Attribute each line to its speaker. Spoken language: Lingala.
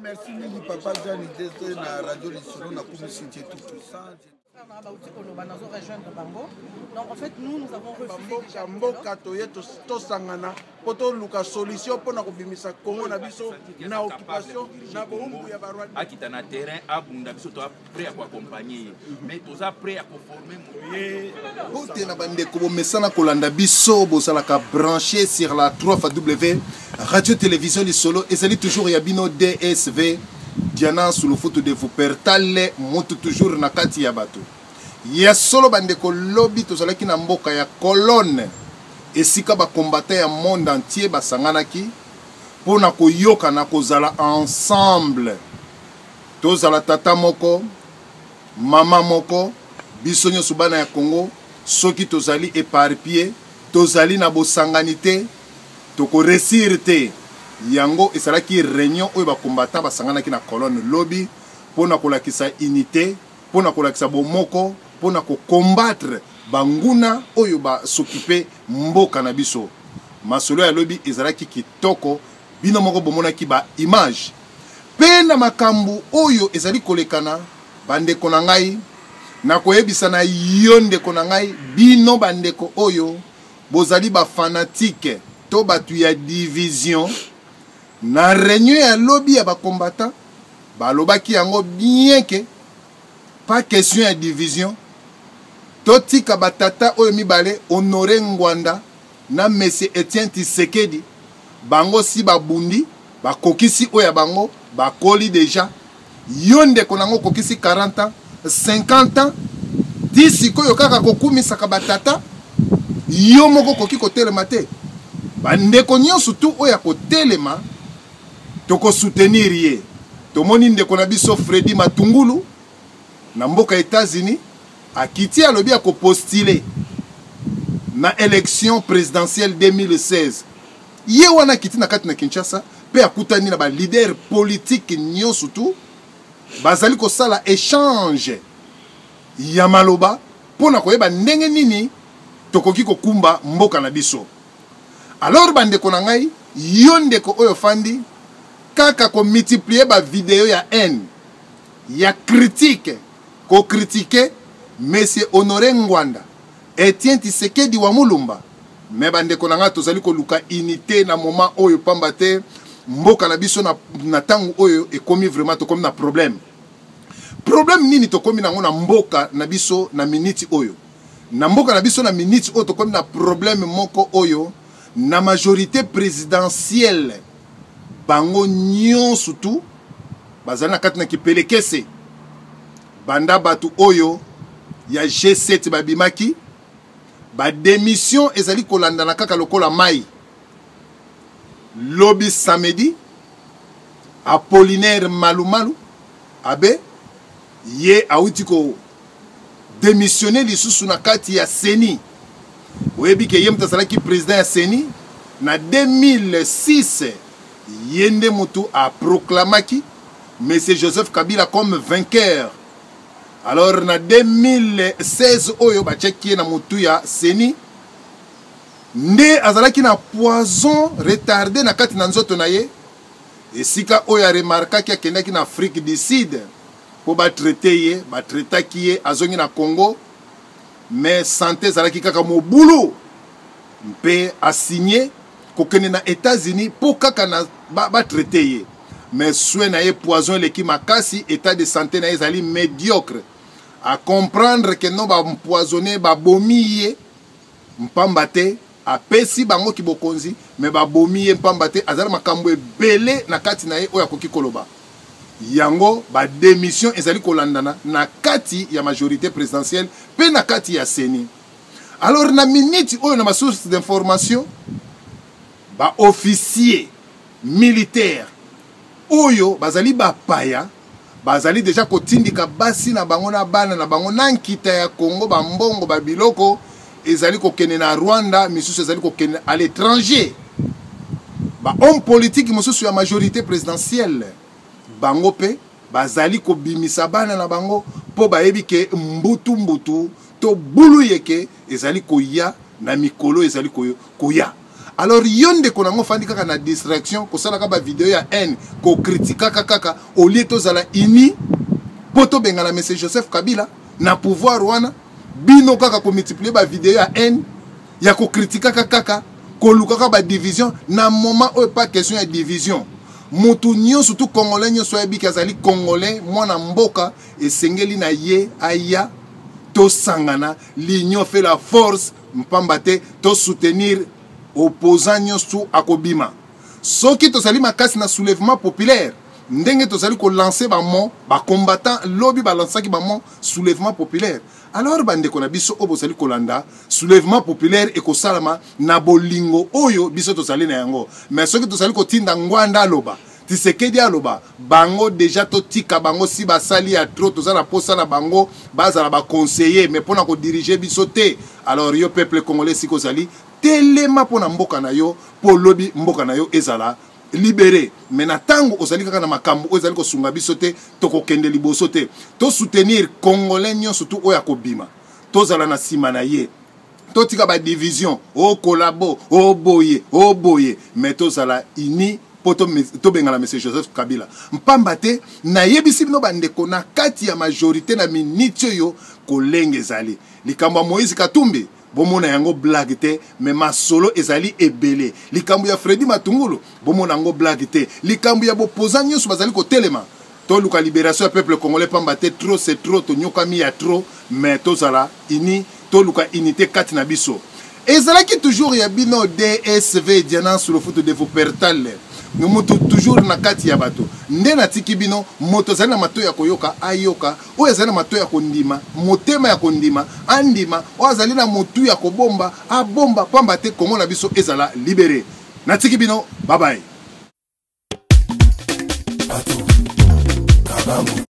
Speaker 1: Merci mingi papa Jean Idete na radio Lisolo na kumisi Dieu tout puissant.
Speaker 2: Mboka mboka toye tosangana mpo toluka solution mpo na kobimisa Congo na biso na occupation na bowumbu ya barwanda.
Speaker 3: Akita na terrain abunda biso to prêt ya koaccompagne ye mais toza prêt ya koforme
Speaker 4: ye. Mbote na bandeko bomesana kolanda biso bozalaka branché sur la 3 w radio télévision lisolo ezali toujours ya bino dsv diana sulufutu de vupertale motu toujours na kati ya bato ya solo bandeko lobi tozalaki na mboka ya colonne esika bakombata ya monde entier basanganaki mpo na koyokana kozala ensemble Tozala tata moko, mama moko, biso nyonso bana ya Congo, soki tozali eparpille, tozali na bosangani te, toko reussir te. Yango ezalaki reunion oyo ba combattants basanganaki na colonne lobi mpo na kolakisa unite, mpo na kolakisa bomoko, mpo na ko combattre banguna oyo ba s'occuper mboka na biso. Masolo ya lobi ezalaki kitoko, bino moko bomonaki ba images. Mpe na makambo oyo ezali kolekana, bandeko na ngai, nakoyebisa na yo ndeko na ngai, bino bandeko oyo bozali ba fanatiques to bato ya division, na reunion ya lobi ya ba combattants, balobaki yango bien que pas question ya division, totika ba tata oyo mibale, Honore Ngwanda na Monsieur Etienne Tshisekedi, bango si babundi, bakokisi oyo ya bango, bakoli deja. Yo ndeko na ngo okokisi 40 ans, 50 ans, ti sikoyo kaka kokumisaka ba tata, yo moko okoki kotelema te. Bandeko nyonso tu oyo ya kotelema, toko soutenir ye. Tomoni ndeko na biso Freddy Matungulu na mboka Etats-Unis akiti alobi ako postuler na election presidentielle 2016. Ye wana akiti na kati na Kinshasa pe akutani na ba leader politique nyonso tu bazali kosala echange ya maloba mpo na koyeba ndenge nini tokoki kokumba mboka na biso. Alors bandeko na ngai, yo ndeko oyo ofandi kaka ko multiplier ba video ya haine ya critique ko critiquer monsieur Honore Ngwanda, Etienne Tshisekedi wa Mulumba, mais bandeko na ngai tozali koluka unité na moment oyo pamba te mboka na biso na, na tango oyo ekomi vraiment tokomi na problème. Problème nini tokomi nango na mboka na biso na minute oyo? Na mboka na biso na minute oyo tokomi na problème moko oyo na majorité présidentielle bango nyonso tu bazali na kati na kipelekese banda bato oyo ya G7 babimaki ba demission ezali kolandana kaka lokola mai lobi samedi Apollinaire Malumalu abe ye awuti ko demissionner lisusu na kati ya CENI. Oyebi ke ye moto azalaki president ya CENI na 2006, ye nde moto aproclamaki Monsieur Joseph Kabila comme vainqueur. Alors na 2016 oyo batiaki ye na motu ya CENI nde azalaki na poison retarde na kati na nzoto na ye, esika oyo aremarkaki akendaki na Afrique du Sud mpo batraite ye, batraitaki ye, azongi na Congo mais sante ezalaki kaka mobulu mpe asigne kokende na États-Unis mpo kaka na batraite ba ye mais soin na ye poison eleki makasi, état de santé na ye ezali médiocre. A comprendre que non ba empoisonné, babomi ye mpamba te apesi bango kibokonzi mais babomi ye mpamba te azali makambo ebele na kati na ye oyo akoki koloba. Yango ba demission ezali kolandana na kati ya majorité présidentielle mpe na kati ya CENI. Alors na minute oyo na ba source d'information ba officiers militaires oyo bazali bapaya bazali deja kotindika basi na bango na bana na bango na nkita ya Congo, ba mbongo ba biloko ezali kokende na Rwanda, misusu ezali kokende à l'étranger. Ba homme politique mosusu ya majorité présidentielle bango pe bazali kobimisa bana na bango po bayebi ke mbutu mbutu to bulu yeke ezali koya na mikolo ezali koya. Alors yo ndeko nango ofandi kaka na distraction, kosalaka bavideo ya haine, kokritikaka kaka olie tozala uni mpo tobengana monsieur Joseph Kabila na pouvoir wana. Bino kaka komultiplie bavideo ya haine, ya kokritikaka kaka, kolukaka badivision. Na moment oyo pas question ya division. Motu nyonso tu congolais nyonso ayebiki azali congolais, mwana mboka, esengeli na ye aya tosangana. L'union fait la force, mpamba te tosoutenir opposant nyonso akobima. Soki tozali makasi na soulèvement populaire, ndenge tozali kolancer bamo bacombattant lobi balansaki bamo soulèvement populaire, alors bandeko na biso oyo bozali kolanda, soulèvement populaire ekosalama na bolingo oyo biso tozali na yango. Mais soki tozali kotinda Ngbanda aloba, Tshisekedi aloba, bango déjà totika bango. Si basali ya trop, toza na posa na bango bazala baconseiller, mais mpona kodiriger biso te. Alors yo peuple congolais, sika ozali, telema mpo na mboka na yo, mpo lobi mboka na yo ezala libéré. Mais na ntango ozali kaka na makambo oyo ezali kosunga biso te, tokokende liboso te. Tosoutenir congolais nyonso tu oyo akobima, tozala na nsima na ye. Totika badivision, okolabo, oboye, oboye, mais tozala uni mpo tobengana monsieur Joseph Kabila. Mpamba te nayebisi bino bandeko, na kati ya majorité na miniti oyo kolenga ezali. Likambo ya Moïse Katumbi, bomona yango blague te, mais masolo ezali ebele. Likambo ya Fredi Matungulu, bomona yango blague te. Likambo ya bopoza nyonso bazali kotelema, toluka libération ya peuple congolais, pamba te trop c'est trop, tonyokami ya trop. Mais tozala uni, toluka unité kati na biso. Ezalaki toujours ya bino DSV Diana Sulofutu de Vupertale, moto toujours na kati ya bato. Nde natiki bino. Moto azali na matoi ya koyoka, ayoka. Oyo azali na matoi ya kondima, motema ya kondima, andima. Oyo azali na motu ya kobomba, abomba, pamba te Kongo na biso ezala libéré. Natiki bino, babaye.